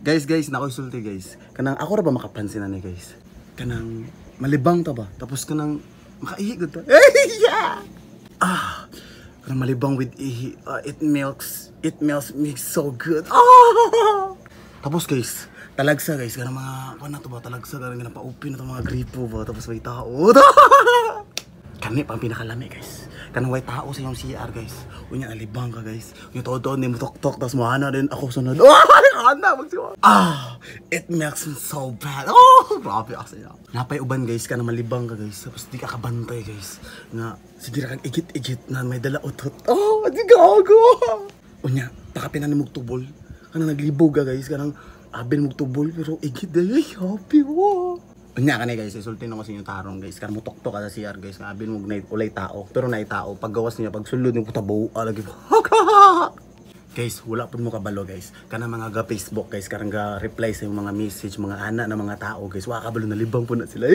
Guys, guys, naa koy sulti, guys. Kanang ako ra ba makapansin ani, guys? Kanang malibang ta ba? Tapos kanang makaihi gud ta. Yeah! Ah, kanang malibang with ihi. Ah, it melts me so good. Ah! Tapos guys, talagsa guys, kanang mga kuan na to ba, talagsa kanang pa-open na to mga gripo ba, tapos may tao. Kani pang pinakalami, guys. Kanang way tao sa iyong CR, guys. Unya nalibang ka, guys. Unya tuod ni mo tok-tok, tapos moana din ako sunod. Oh, ana magsiwa. Ah, it makes me so bad. Oh, grabe asa niya. Napay uban, guys, kanang malibang ka, guys. Tapos di ka kabantay, guys. Nga sige ra kag igit-igit na may dala utot. Oh, di gago. Unya, pakapinan ni mong tubol. Kanang naglibog ka, guys, kanang abin mong tubol pero igit day, ay, happy wo. Unya kani guys, isulti na ko sa inyo tarong, guys. Kan mo tok-tok ka sa CR, guys, nga abin mo na ulay tao. Pero naay tao, paggawas niya, pagsulod niyo tabo, lagi. Guys, wala pud mo kabalo, guys. Kana mga ga Facebook, guys, karang ga reply sa yung mga message, mga ana na mga tao, guys. Wa kabalo nalibang po na sila.